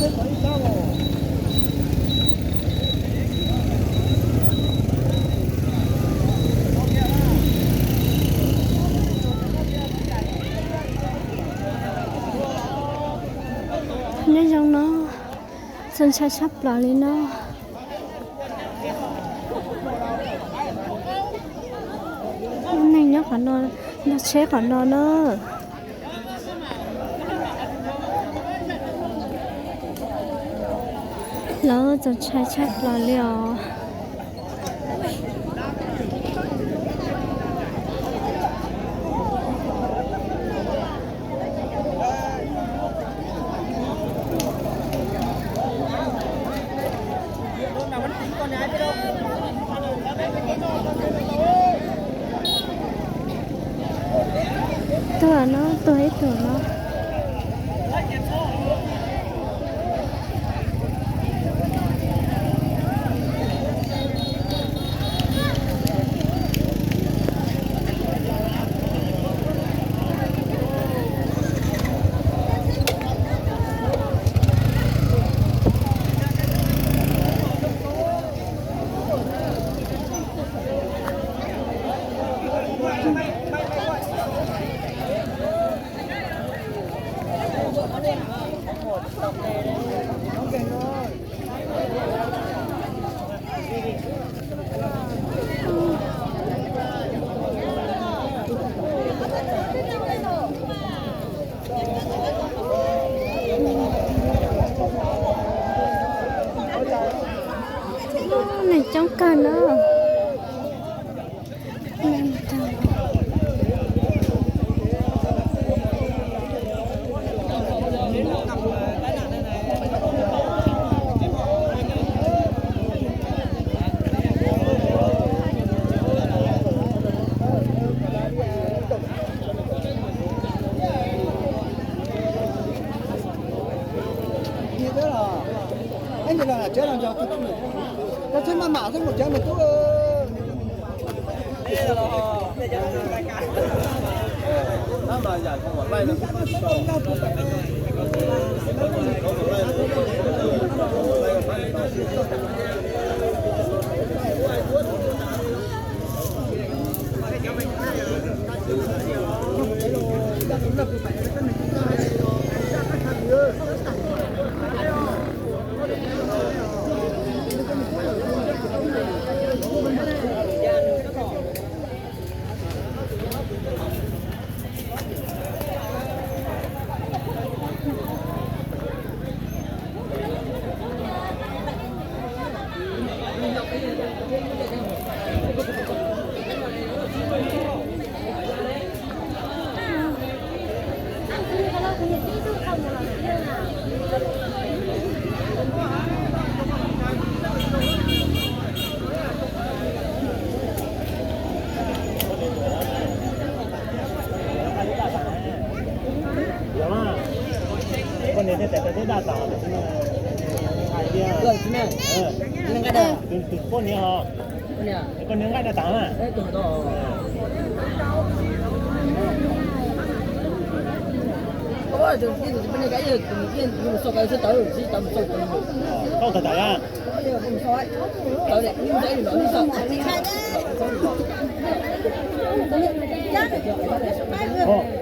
Nyob zoo no, txaus ntshai tshaj plaws li no. Neeg nyob qhov no, ntog tsheb qhov no na. Lawv txaus ntshai tshaj plaws li os. Tuag no, tuag ib tug no. Neeg coob kawg na. Koj niam thiaj tawm tau thiab daj tas. Hais tias, tus poj niam ho, koj niam nqaij daj tas na. Koj tawm tawm a. Ov.